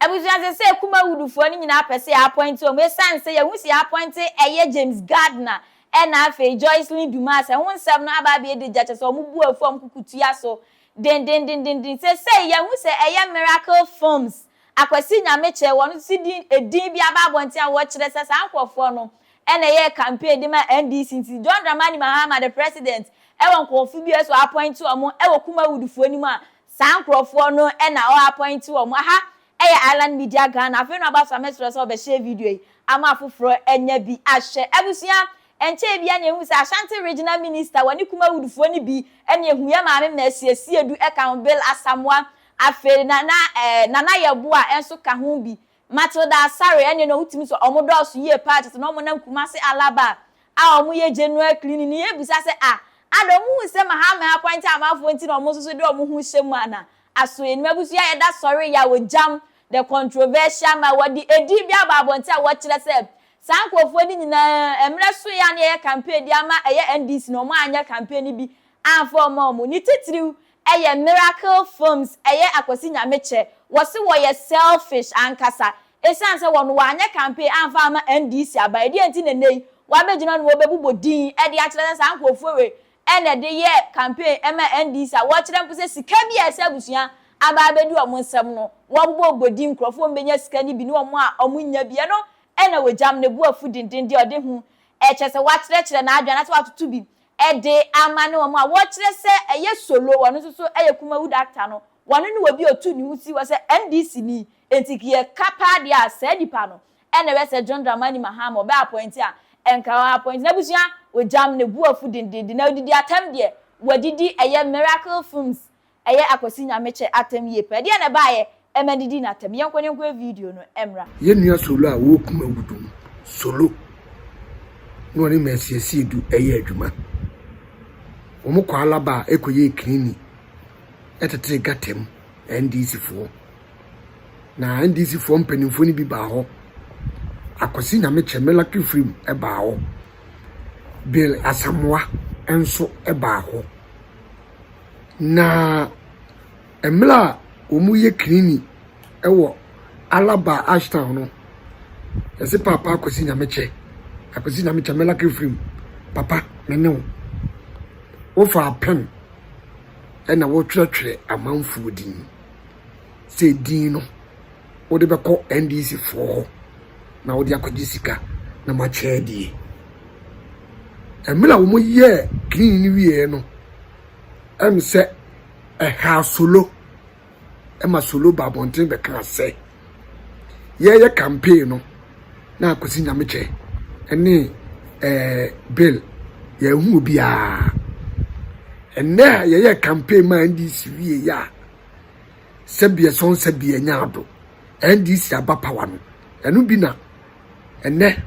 Abusua sɛ Kumawoodfoɔ no nyinaa pɛ sɛ yɛ appoint wɔn, esiane sɛ yɛhu sɛ yɛ appoint ɛyɛ James Gardner ɛna afei Joycelyn Dumas, ɛho nsɛm no aba abɛyɛ de gya kyɛ sɛ wɔn bu afu a wɔn kukutua so dendendendenden. Sɛ yɛhu sɛ ɛyɛ Miracle Films, Akwasi Nyamekyɛ, wɔn nso din edin bi aba abɔnten a wɔkyerɛ sɛ saa nkurɔfoɔ no ɛna ɛyɛ campaign de ma NDC. Nti John Dramani Mahama, the president, ɛwɔ nkurɔfoɔ bi ɛso appoint wɔn ɛwɔ Kumawoodfoɔ no mu a saa nkurɔfoɔ no ɛna ɔ appoint wɔn. Aha ɛyɛ Island Media Ghana. Afei na ɔba so amɛsrɛ sɛ ɔbɛhyɛ video yi ama afoforɔ ɛnya bi ahyɛ. Abusua, nkyɛn bi ɛna ehu sɛ Ashanti Regional Minister wɔne Kumawoodfoɔ no bi ɛna ehu yɛ maame Mercy Asiedu ɛka ho, Bill Asamoah, afei Nana Nana Yɛboa ɛnso ka ho bi, Matilda Asare ɛne na ɔwotumi sɛ ɔmo dɔɔso yie paa kyerɛ sɛ na ɔmo nam Kumase Alaba a ɔmo yɛ general cleaning ne. Yɛbusa sɛ a ada ɔmo hu sɛ Mahama appoint amanfoɔ nti na ɔmo nso so de ɔmo ho hyɛ mu ana aso enim. Abusua, yɛda sɔre yɛ a wɔgyam the controversial ma wɔde edi bi aba abɔnten a wɔkyerɛ sɛ saa nkurɔfoɔ no nyinaa mmerɛ so yɛ a na yɛyɛ campaign de ama ɛyɛ NDC na ɔmo anyɛ campaign no bi amfa ɔmo ne titiriw ɛyɛ Miracle Films, ɛyɛ Akwasi Nyamekyɛ. Wɔsi wɔyɛ selfish ankasa esan sɛ wɔn wɔanyɛ campaign amfa ama NDC aba edi nti na nne yi wabɛgyina no wɔbɛbobɔ din ɛde akyerɛ sɛ saa nkurɔfoɔ wei ɛna ɛde yɛ campaign ɛma NDC a wɔkyerɛ mpo sɛ sika bi a ɛsɛ abusua aba abɛdi wɔn nsam no, wɔbobɔ din nkurɔfoɔ mbɛnya sika no bi ne wɔn a wɔn nya bi. Ɛno ɛna wɔgyam ne bu afu denden deɛ ɔde ho ɛkyɛ sɛ wakyerɛkyerɛ n'adwene anaasɛ watoto bi ɛde ama ne wɔn a wɔkyerɛ sɛ ɛyɛ Solo, wɔn nso so ɛyɛ Kumawood actor no, wɔn ne wɔ bi otu ne ho si wɔ sɛ NDC ni nti yɛ kapa deɛ a saa nipa no ɛna ɛbɛ sɛ John Dramani Mahama ɔbɛ appoint a ɛnka wɔ appoint. Na abusua, wɔgyam ne bu afu dendenden na odidi atɛm deɛ wɔdidi ɛyɛ Miracle Films, ɛyɛ Akwasi Nyamekyɛ atɛm yie pɛ deɛ na ɛbaayɛ ɛmɛ didi n'atɛm. Yɛnkɔ ne nkɔ video no ɛmra. Yɛn nua Solo a wɔwɔ Kumawood mu, Solo na ɔne Mercy Asiedu ɛyɛ adwuma. Wɔn kɔ Alaba a ɛkɔyɛ cleaning, ɛtete gutter mu. NDC foɔ na NDC foɔ mpanimfoɔ no bi baa hɔ. Akwasi Nyamekyɛ, Miracle Film, ɛbaa hɔ. Bill Asamoah nso ɛbaa hɔ. Na mmerɛ a wɔn yɛ cleaning ɛwɔ Alaba Ashtown no, yɛsɛ Paapa Akwasi Nyamekyɛ, Akwasi Nyamekyɛ, Miracle Film, papa me ne wo wofa pen ɛna wɔtwerɛtwerɛ amanfoɔ din sɛ din no wode bɛkɔ NDC foɔ hɔ na wode akɔgye sika na makyerɛ die. Mmerɛ a wɔn yɛɛ clean no wieɛ no, ɛm sɛ ɛha Solo ɛma Solo ba abɔnten bɛka sɛ yɛyɛ campaign no na Akwasi Nyamekyɛ ɛne Bill yɛn obiara. Ɛnɛ a yɛyɛ campaign ma NDC wie yɛ a, sɛbi ɛsɔn sɛbi ɛnya ado NDC aba power no, ɛno bi na ɛnɛ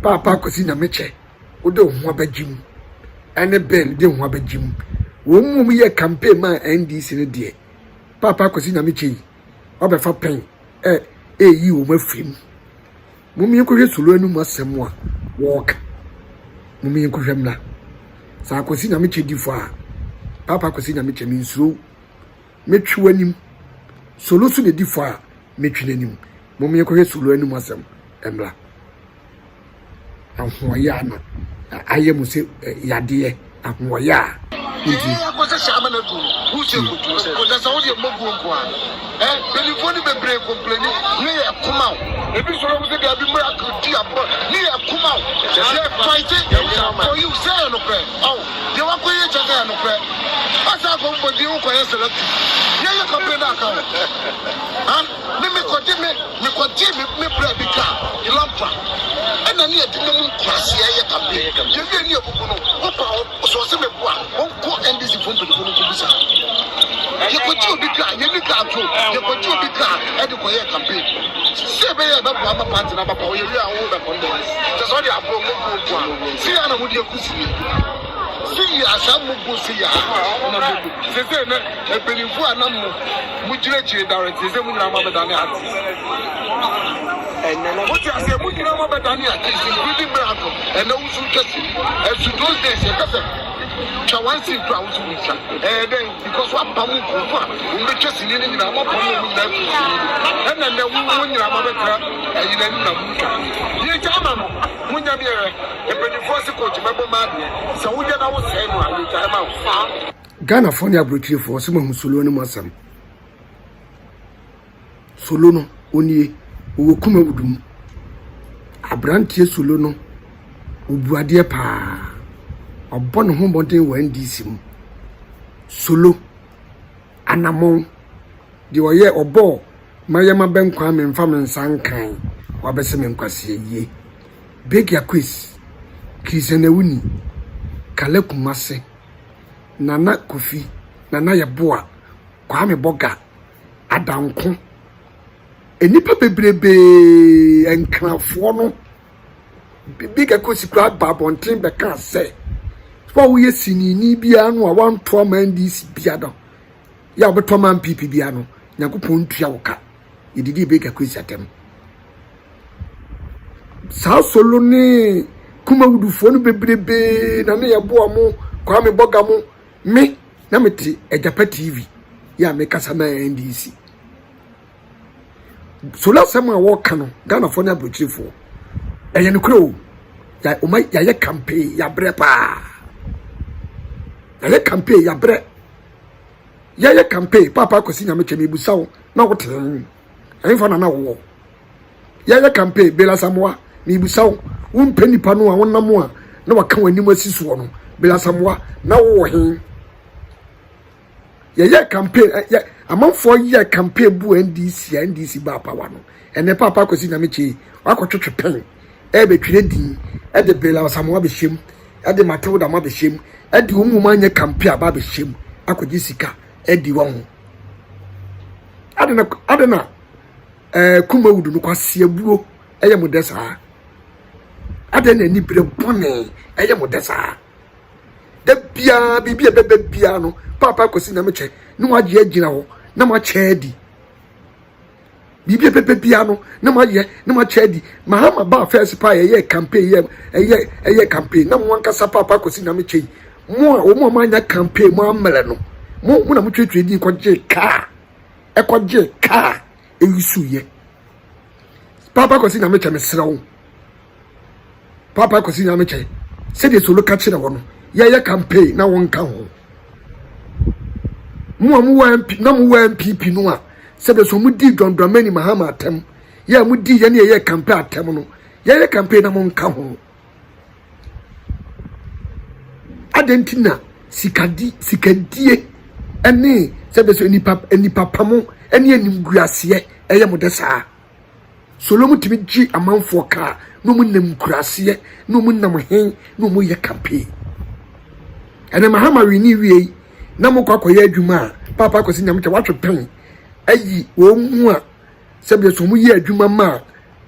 Paapa Akwasi Nyamekyɛ wode wo ho abɛgye mu ɛne Bill de ho abɛgye mu. Wɔn mu yɛ campaign ma NDC no deɛ, Paapa Akwasi Nyamekyɛ yi wabɛfa pɛn ɛ ɛyi wɔn afiri mu. Mo yɛnkɔhwɛ Solo anim asɛm a wɔɔka. Mo yɛnkɔhwɛ mmra sɛ Akwasi Nyamekyɛ di fo a, Paapa Akwasi Nyamekyɛ, mi nsuro metwi w'anim. Solo so na di fo a metwi n'anim. Mo yɛnkɔhwɛ Solo anim asɛm mmra. Ahoɔyɛ a na ayɛ mo sɛ yadeɛ ahoɔyɛ a nti akɔsɛ hyɛ ama no adu no wosɛ kotu kɔsɛ sɛ wode mmɔguo nko a ɛ mpanimfoɔ no bebree complain ne yɛ koma wo. Ebi sɔrɔ mo sɛ dabi, Miracle di aborɔ ne yɛ koma wo. Yɛ fight for you sɛ yɛ nokorɛ ɔw deɛ wakɔ yɛ kyɛ sɛ yɛ nokorɛ asa akɔ mbɔ din wokɔyɛ selective yɛyɛ campaign no aka ho ha me mekɔgye me mekɔgye me me brɛ bi ka lampa ɛna ne yɛde nam nkuraseɛ yɛ campaign. Yɛwie ne yɛbubu no wopa sɛ ɔsɛ meboa wɔnkɔ NDC fo mpanyinfoɔ no nkɔbisa. Yɛkɔgye obi kaa, yɛni kaa to yɛkɔgye obi kaa ɛde kɔyɛ campaign sɛ ɛbɛyɛ ɛbɛboa ama party no abapa. Ɔyɛ wie a wo bɛkɔ ndɛ kyɛ sɛ ɔde aborɔ mɔguo nko a si yɛ na mode aku sie si yɛ asa mɔguo si yɛ a na mɔgu sɛ nɛ mpanimfoɔ a nam mo mo gyina akyire direct sɛ mo nyinaa mo abɛdane artist. Wote aseɛ, mo nyinaa mo abɛdane artist, including Miracle. Ɛnɛ wosu twa si ɛso those days yɛka sɛ Twa one scene koraa wo nso wontwa. Ɛyɛ dɛn? Because woapam nkurɔfoɔ a wɔbɛtwa sini no nyinaa, moapam wɔn nyinaa afiri sini no mu. Ɛna nnɛ wo mo nyinaa moabɛtena ayi no anim na motwa. Yɛgyae ma no. Monya me ɛhwɛ. Mpanimfoɔ se coach mɛbɔ m'adeɛ. Sɛ woyɛ na wosɛe no a, yɛgyae ma wo. Ghanafoɔ ne aburokyirefoɔ sɛ moahu solo no mu asɛm. Solo no, ɔnie, ɔwɔ Kumawudu mu. Aberanteɛ Solo no, ɔbu adeɛ paa. Ɔbɔ ne ho mmɔden wɔ NDC mu. Solo, Anamɔn, deɛ ɔyɛ ɔbɔɔ Mayɛma bɛnkwan memfa me nsa nkan wabɛsɛ me nkwaseɛ yie. Big Yaquis, Christian Awuni, Kale Kumase, Nana Kofi, Nana Yeboah, Kwame Boga, Adanko. Nnipa bebrebee, Nkrafoɔ no, Big Akosi koraa ba abɔnten bɛkaa sɛ, wo a woyɛ sinini biara no a wanto ama NDC bia no, yɛ a wobɛtɔ ama NPP bia no, Nyankopɔn ntua wo ka. Yɛdidii Big Akosi atɛm. Saa Solo ne Kumawudufoɔ no bebrebee na ne yɛboa mo, Kwame Bɔga mo, Me na mete Agyapa TV yɛ a mekasa ma NDC. Solo asɛm a wɔka no Ghanafoɔ ne aburokyirefoɔ ɛyɛ nokorɛ o. Yɛayɛ campaign yɛabrɛ paa. Yɛayɛ campaign yɛabrɛ. Yɛyɛ campaign paapa akwasi nyamekyɛ mebusa wo na wote ɛmfa na na wowɔ. Yɛyɛ campaign Bela Samoa mebisa wo wompɛ nipa no a wonam a na waka w'anim asi soɔ no Bela Samoa na wowɔ he yɛyɛ campaign yɛ amanfoɔ yɛ campaign bu NDC a NDC ba apawa no ɛnɛ paapa akwasi nyame kyei wakɔtwetwe pɛn ɛbɛtwerɛ din ɛde Bela Samoa bɛhyɛ mu ɛde Matilda ma bɛhyɛ mu ɛde wɔn mu anyɛ campaign aba bɛhyɛ mu akɔgye sika ɛdi wɔn ho ade na ɛɛ kumawudu no kwaseabuo ɛyɛ mo dɛ saa adɛn na anibere bɔne ɛyɛ mo dɛ saa da biara biribi a ɛbɛbɛ biara no paapa akɔsi na mekyɛ ne wagye agyina hɔ na makyɛ adi biribi a ɛbɛbɛ biara no na mayɛ na makyɛ adi mahama baa fɛs paa yɛyɛ campaign yɛ ɛyɛ ɛyɛ campaign na mo ankasa paapa akɔsi na mekyɛ yi mo a wɔn a moanya campaign mo ammerɛ no mo mo na motwetwe din kɔgye kaa ɛkɔgye kaa ɛyusuiɛ paapa kwasi nyame kyɛ mesrɛ wo paapa kwasi nyame kyɛ sɛdeɛ solo ka kyerɛ wɔ no yɛyɛ campaign na wɔnka ho mo a mowɔ MP na mowɔ MPP no a sɛdeɛ so modi John Dramani Mahama atɛm yɛ a modi yɛne yɛyɛ campaign atɛm no yɛyɛ campaign na monka ho Adɛn nti na sikadi sikadie ne sɛ bɛ sɛ nipa nipa pamo ne animguaseɛ ɛyɛ mo dɛ saa? Solo tumi gye amanfoɔ kaa na wɔn nam nkuraseɛ na wɔn nam hen na wɔn yɛ campaign. Ɛnna Mahama wini wie na mo kɔ akɔyɛ adwuma a paapa akɔsi nyame kyɛ watwe pɛn ayi wɔn mu a sɛdeɛ sɛ wɔn yɛ adwuma ma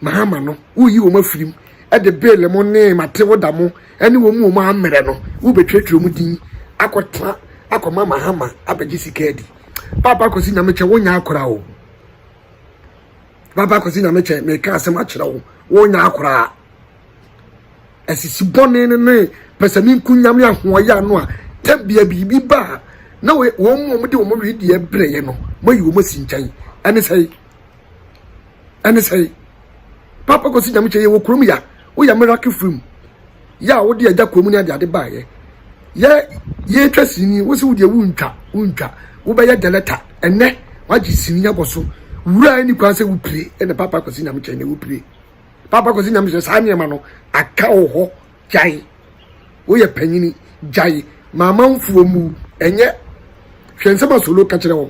Mahama no woyi wɔn afiri mu de bele mo ne Matilda mo ne wɔn mu wɔn ammerɛ no wobɛtwerɛtwerɛ wɔn din akɔtena akɔma Mahama abɛgye sika adi. Papa Kwasi Nyamekyɛ wonyɛ akora o. Papa Kwasi Nyamekyɛ meka asɛm akyerɛ wo wonyɛ akora. Asisi bɔne no ne pɛsɛmenkonya ne ahoɔyɛ ano a tɛbea biribi ba a na wɔn mu wɔn de wɔn wedeɛ brɛeɛ no moayi wɔn asi nkyɛn ɛne sɛe ɛne sɛe papa kɔsi nyame kyɛ yɛwɔ kurom ya woyɛ miracle film yɛ a wode agya kurom ne ade ade baeɛ yɛ yɛtwa sini wo sɛ wodeɛ wontwa wontwa wobɛyɛ dɛlɛta ɛnɛ wagye sini abɔ so wura ani kwan sɛ wopire ɛna papa kɔsi nyame kyɛ ne wopire Papa Kwasi Nyame sɛ saa nneɛma no aka wo hɔ gyae. Woyɛ panyini gyae ma amanfoɔ mu ɛnyɛ hwɛ nsɛm a solo ka kyerɛ wɔn.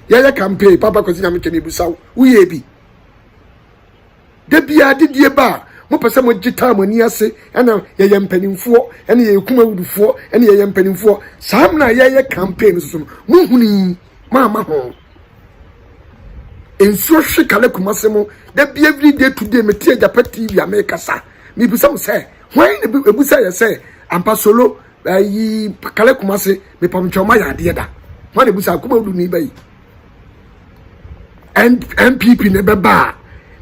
Yɛyɛ campaign Papa Kwasi Nyame kyɛ mebusa wo woyɛ bi. Da biara didie ba a mopɛ sɛ mogye taa mo ani ase ɛna yɛyɛ mpanimfoɔ ɛna yɛyɛ kumawudufoɔ ɛna yɛyɛ mpanimfoɔ saa mmerɛ a yɛyɛ campaign soso no mohuni maama ho. Nsuo hwe kale kumase mo da bi every day today mete agyapa tv a mekasa mebisa mo sɛ hwan na ebusa yɛ sɛ ampa solo ayi kale kumase mepam nkyɛn ɔma yɛ adeɛ da hwan na ebusa akoma wudu ni bɛyi NPP na ɛbɛba a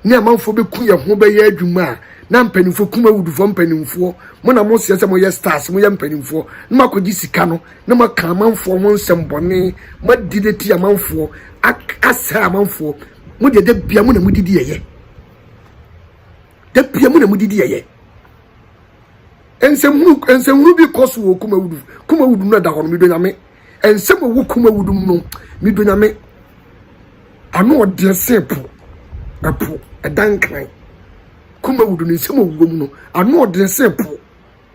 ne amanfoɔ bɛku yɛn ho bɛyɛ adwuma a Na mpanimfoɔ kumawudufoɔ mpanimfoɔ mo na mo seɛ sɛ moyɛ stars moyɛ mpanimfoɔ na moakɔgye sika no na moaka amanfoɔ ho nsɛm bɔne moadi de ti amanfoɔ asɛe amanfoɔ mo deɛ da bia mo na modidi ɛyɛ da bia mo na modidi ɛyɛ nsɛmhunu nsɛmhunu bi kɔ so wɔ kumawudu kumawudu no da hɔ no medɔ nyame nsɛm ɛwɔ kumawudu mu no medɔ nyame ano ɔdeɛ sen po ɛpo ɛda nkran kumawudu no nsɛm ɔwɔ mu no ano ɔdeɛ sen po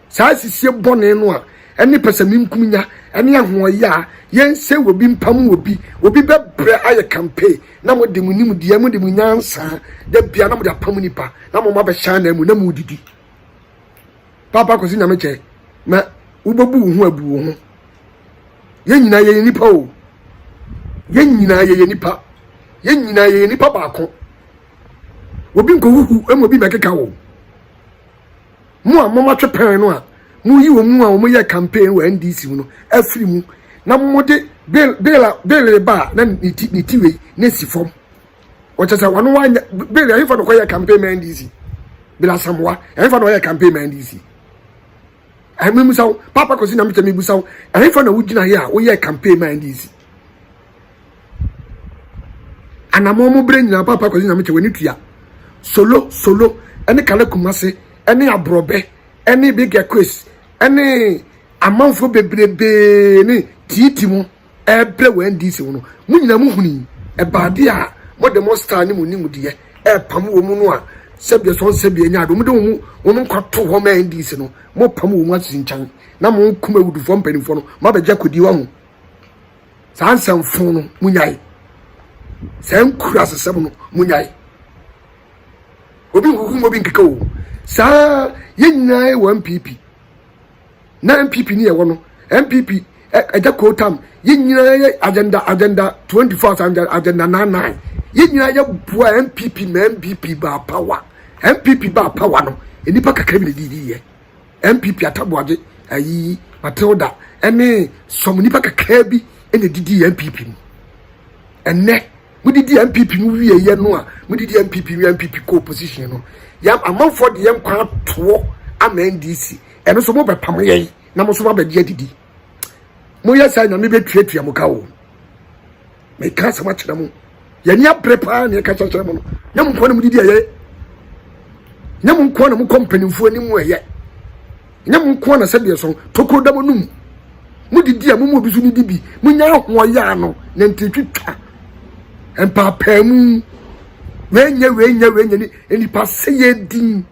saa sisie bɔne no a ɛne pɛsɛmenkomenya ɛne ahoɔyɛ a yɛnsɛ wɔ bi mpam wɔ bi obi bɛbrɛ ayɛ campaign na mo de mo nimdeɛ mo de mo nyansa da bia na mo de apam nipa na mo ma bɛhyɛ anan mu na mo didi Papa Kwasi Nyamekyɛ na wobɛbu wo ho abu wo ho. Yɛn nyinaa yɛyɛ nipa o. Yɛn nyinaa yɛyɛ nipa. Yɛn nyinaa yɛyɛ nipa baako. Obi nkɔhuhu ma obi bɛkeka wo. Mo a momatwe pɛn no a moyi wɔn mu a wɔyɛ campaign wɔ NDC mu no afiri mu na mode bill bill bill ba a na ne ti ne ti wei na esi fam. Wɔkyɛ sɛ wɔn wanyɛ bill ɛhefa na ɔkɔyɛ campaign ma NDC. Bill Asamoah ɛhefa na ɔyɛ campaign ma NDC. Ɛmɛ wo Papa Kwesi Nyamekyɛ mebusa wo ɛhefa na wogyina yɛ a woyɛ campaign ma NDC. Anamɔ mo brɛ nyinaa Papa Kwesi Nyamekyɛ w'ani tua. Solo solo ɛne Kale Kumase ɛne Aborɔbɛ ɛne Big Equis ɛne amanfoɔ bebrebee ne tiiti mu. ɛrebrɛ wɔ NDC ho no, mo nyinaa mo huni ɛbaade a mo de mo style ne mo nimdeɛ ɛrepam wɔ mu no a sɛdeɛ sɔn sɛdeɛ nya ade wɔn de wɔn wɔn nkwa to hɔ ma NDC no mo pam wɔn mu asisi nkyɛn na mo kum awudufoɔ mpanimfoɔ no mo abɛgye akɔdi wɔn ho saa nsɛmfo no mo nyae saa nkura asesɛm no mo nyae obi nkuku mo obi nkeka o saa yɛn nyinaa wɔ NPP na npp ne yɛwɔ no npp ɛgya kotam yɛn nyinaa yɛ agenda agenda 24 agenda agenda 99 yɛn nyinaa yɛ boa npp ma npp ba power npp ba power no nnipa kakra bi na didi yɛ npp ataboagye ayi matilda ɛne sɔm nnipa kakra bi na didi yɛ npp mu ɛnɛ modidi npp mu wie yɛ no a modidi npp mu npp kɔ opposition no yɛ amanfoɔ de yɛn kwan atoɔ ama ndc ɛno nso mobɛpam yɛn na mo nso mabɛgye adidi moyɛ saa nyame bɛtuatua mo ka o meka asɛm akyerɛ mo yɛni abere paa ne ɛka kyerɛkyerɛ mo no nyɛ mo nkoa na modidi ɛyɛ nyɛ mo nkoa na mokɔ mpanimfoɔ anim ɛyɛ nyɛ mo nkoa na sɛdeɛ so tokuro da mo num modidi a mo mu obi so ne di bi monya ahoɔyɛ ano na ntitwitwa mpaapaamu wei nyɛ wei nyɛ wei nyɛ ne nipa sɛ yɛ din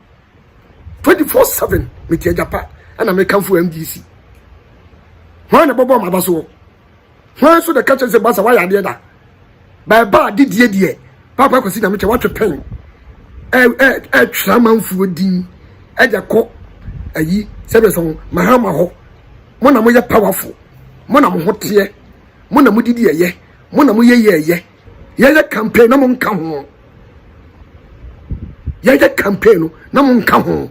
24/7 mete agyapa ɛna mekamfo MDC hwan na bɔbɔ maba soɔ hwan nso na ka kyerɛ sɛ basa wayɛ adeɛ da bɛɛba adedie deɛ paapa kwasi nyame kyɛ watwe pɛn ɛtwerɛ amanfoɔ din ɛde kɔ ayi sɛdeɛ sɛ mahama hɔ mo na moyɛ powerful mo na mo ho teɛ mo na modidi ɛyɛ mo na moyɛ yɛ ɛyɛ yɛyɛ campaign na mo nka ho yɛyɛ campaign no na mo nka ho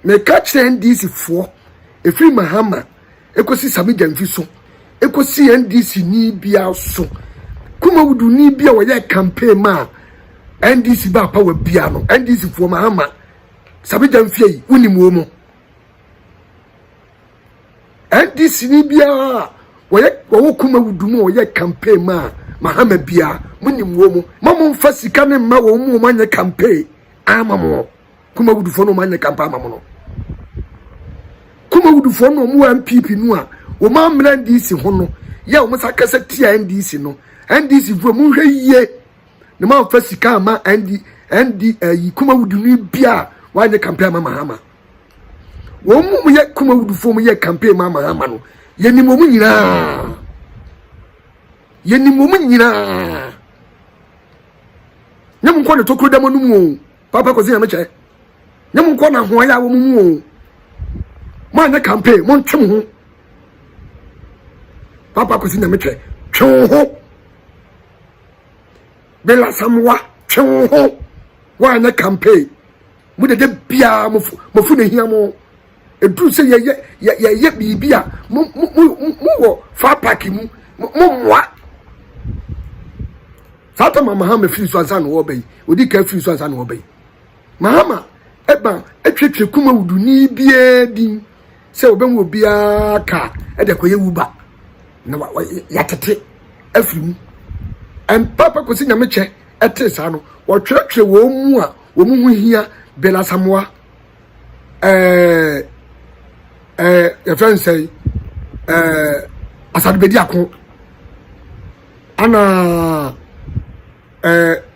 meka kyerɛ ndc foɔ efiri mahama ekosi sami gyamfi so ekosi ndc ni bia so kumawudu ni bia wɔyɛ campaign ma ndc ba power bia no ndc foɔ mahama sami gyamfi yi wonim wɔ mu ndc ni biara wɔyɛ wɔwɔ kumawudu mu wɔyɛ campaign ma mahama bia monim wɔ mu ma mo mfa sika ne mma wɔn mu wɔn anyɛ campaign ama mo kumawudufoɔ no wɔn anyɛ campaign ama mo no kumawudufoɔ no wɔn wɔ npp no a wɔn amena ndc ho no yɛ wɔn sa kasa tia ndc no ndc foɔ mo nhwɛ yie na mo amfa sika ama nd nd ɛyi kumawudu ni bia wɔanyɛ campaign ama mahama wɔn mu yɛ kumawudufoɔ mu yɛ campaign ma mahama no yɛnim wɔn nyinaa yɛnim wɔn nyinaa nyɛ mo nkɔ ne tokuro dɛm no mu o papa kɔsi nyame kyɛ nyɛ mo nkɔ na ahoɔyɛ a wɔn mu o mo anyɛ campaign mo ntwe mo ho papa kɔsi nyame kyɛ twe wo ho bela samoa twe wo ho wɔanyɛ campaign mo dede biara mo fo na ehia mo eduru sɛ yɛyɛ yɛyɛ biribi a mo mo mo mo wɔ fa park mu mo mmoa saa tama mahama firi so ansa na wɔba yi odi ka firi so ansa na wɔba yi mahama. Ɛba atwatwa Kumawuduni biara din sɛ wɔbɛma obiara kaa ɛde akɔyɛ wuba na yɛatete afiri mu. Mpaapa Kwasi Nyamekyɛ ɛtee saa no, wɔtwerɛtwerɛ wɔn mu a wɔn ho hia Bela Samoa, yɛfrɛ no sɛ Asade Bediako, ana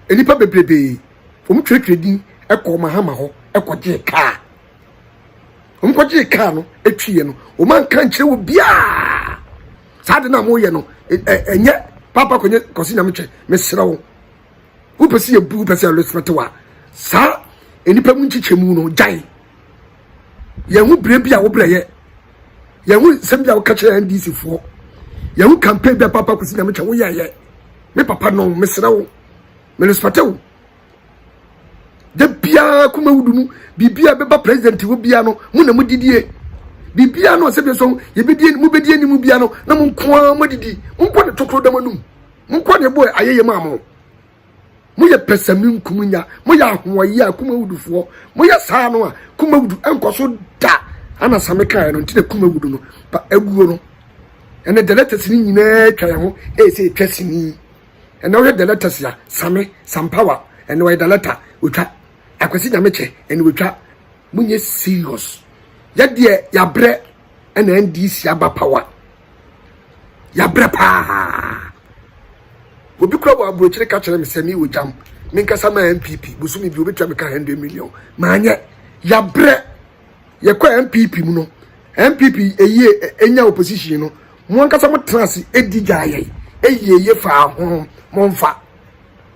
nnipa bebrebe wɔn twerɛtwerɛ din ɛkɔ Mahama hɔ ɛkɔgye kaa. Wɔn kɔgye kaa no etwiɛ no, wɔn anka nkyerɛ wɔ biara saa de na wɔyɛ no. Ɛnyɛ Papa kɔnyɛ Kɔsi Nyamekyɛ. Mesrɛ wo, wopɛ sɛ yɛbu, wopɛ sɛ yɛ respect wa saa nnipa mu nkyekyɛmu no, gyae. Yɛn ho bere bi a wobrɛ yɛ, yɛn ho nsɛm bi a woka kyerɛ NDC foɔ, yɛn ho campaign bi a Papa Kɔsi Nyamekyɛ woyɛ yɛ me papa no. Mesrɛ wo, me respect wo. Da biara Kumawudu mu biribiara bɛba president wɔ biara no mo na mo didie biribiara no sɛ bi so yɛbɛdie mo bɛdie anim biara no na mo nko ara mo didi, mo nko ne tokoro dam anum, mo nko ne ɛbɔ ayɛyɛ mu a mo yɛ pɛsɛmi nkum nya, mo yɛ ahoɔyɛ a Kumawudufoɔ mo yɛ saa no a Kumawudu nkɔ so da ana same kaeɛ no. Nti na Kumawudu no pa aguo no ɛnɛ the letters no nyinaa atwa yɛn ho ɛyɛ sɛ ɛtwa sini. Ɛnɛ wohwɛ the letters a, Same Sampawa ɛnɛ ɔyɛ the letter otwa, Akwasi Nyamekyɛ ɛnɛ otwa. Monyɛ serious. Yɛdeɛ yɛabrɛ ɛna NDC aba power, yɛabrɛ paa. Obi kura wɔ aburokyire ka kyerɛ me sɛ mi wɔ gyam menkasa ma NPP bosomi bi obɛtua me ka 100 million maanyɛ. Yɛabrɛ. Yɛkɔ NPP mu no, NPP eyie enya opposition no, mo ankasa mo tena ase edi gya yɛ eyie yie fa ho. Mo nfa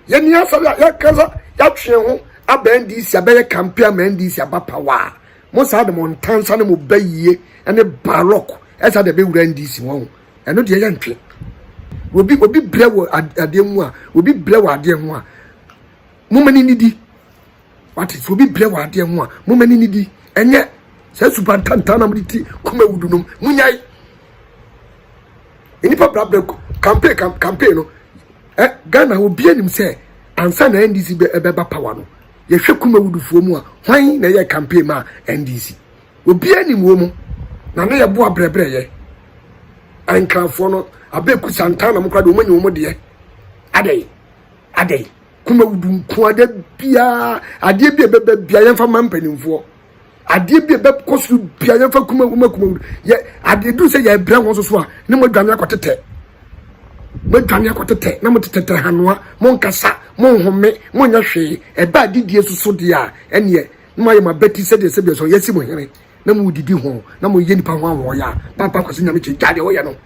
yɛni asa yɛkasa yɛatwe ho aba NDC abɛyɛ campaign ama NDC aba power. Mo saa de mo ntansa ne mo ba yie ɛne barok ɛsa de bɛwura NDC wɔn ho. Ɛno deɛ yɛntwe obi brɛ wɔ adeɛ mu a, obi brɛ wɔ adeɛ ho a, mo ma ni nidi wate. Sɛ obi brɛ wɔ adeɛ ho a, mo ma ni nidi. Ɛnyɛ saa supa ntantan na mo de ti Kumawudu nom. Mo nyae nipa brabra campaign campaign no. Ghana obi anim sɛ ansa na NDC bɛ ɛbɛba power no, yɛhwɛ Kumawudufoɔ mu a, hwan na ɛyɛ campaign ma NDC? Obi anim wɔ mu na ne yɛboa brɛbrɛ yɛ Nkrafoɔ no abɛɛku Santana mo koraa de wɔn anya wɔn deɛ. Adɛn, adɛn? Kumawudu nko ada biara, adeɛ bi a ɛbɛba bia yɛmfa ma mpanimfoɔ, adeɛ bi a ɛbɛkɔ soro bia yɛmfa kuma kuma Kumawudu yɛ adeɛ duru sɛ yɛbrɛ wɔn soso a ne mo adwane akɔtetɛ, mo adwane akɔtetɛ na mo tetɛtɛ hanoa. Mo nkasa, mo nhome, mo nyɛ hwee. Ɛba adidie soso deɛ a, ɛneɛ ne mo ayɛ mo abɛti sɛdeɛ sɛdeɛ sɛ yɛsi mo hene na mo didi ho na mo yɛ nipa ho ahoɔyɛ a. Papa Kwasi Nyamekyɛ, gya deɛ woyɛ no,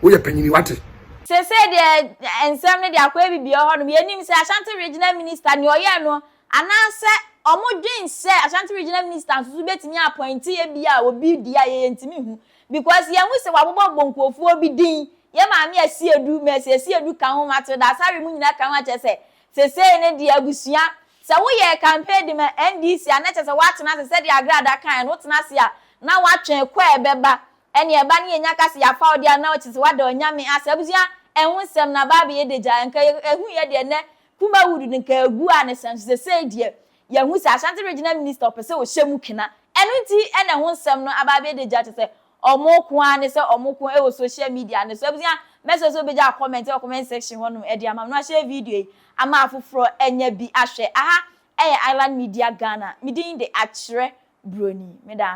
woyɛ panyini wate. Sese deɛ nsɛm no de akɔ ebibie hɔnom, yɛnim sɛ Ashanti Regional Minister nea ɔyɛ no anaasɛ ɔmo dwen sɛ Ashanti Regional Minister nso so betumi appoint ebi a obi di a yɛyɛ ntumi hu because yɛn ho sɛ wabobɔ nkurɔfoɔ bi din. Yɛ maame Asiedu, Mercy Asiedu ka ho, Matilda Asare mu nyinaa ka ho. Akyerɛ sɛ sese ne deɛ abusua sɛ woyɛ campaign de ma NDC a, na kyerɛ sɛ woatena ase sɛdeɛ Agrada kan no wotena ase a na woatwɛn kɔ a ɛbɛba ɛne ɛba ne yɛnya ka sɛ yɛafa wo deɛ a, na ɔkyerɛ sɛ woada Onyame ase. Abusua, ɛho nsɛm na baa bɛyɛ degya nka ɛhu yɛ deɛ nɛ Kumawudu no nka agu a ne sɛn so. Sesei deɛ yɛhu sɛ Ashanti Regional Minister ɔpɛ sɛ ɔhyɛ mu kena, ɛno nti ɛna ɛho nsɛm no aba abɛyɛ degya, kyerɛ sɛ ɔmo ko ara ne sɛ ɔmo ko ɛwɔ social media ne so. Abusua, mɛsɛ sɛ obɛgya comment ɛwɔ comment section hɔnom ɛde ama no ahyɛ video yi ama afoforɔ ɛnya bi ahwɛ. Aha ɛyɛ Island Media Ghana, me din de Akyerɛ Broni. Meda.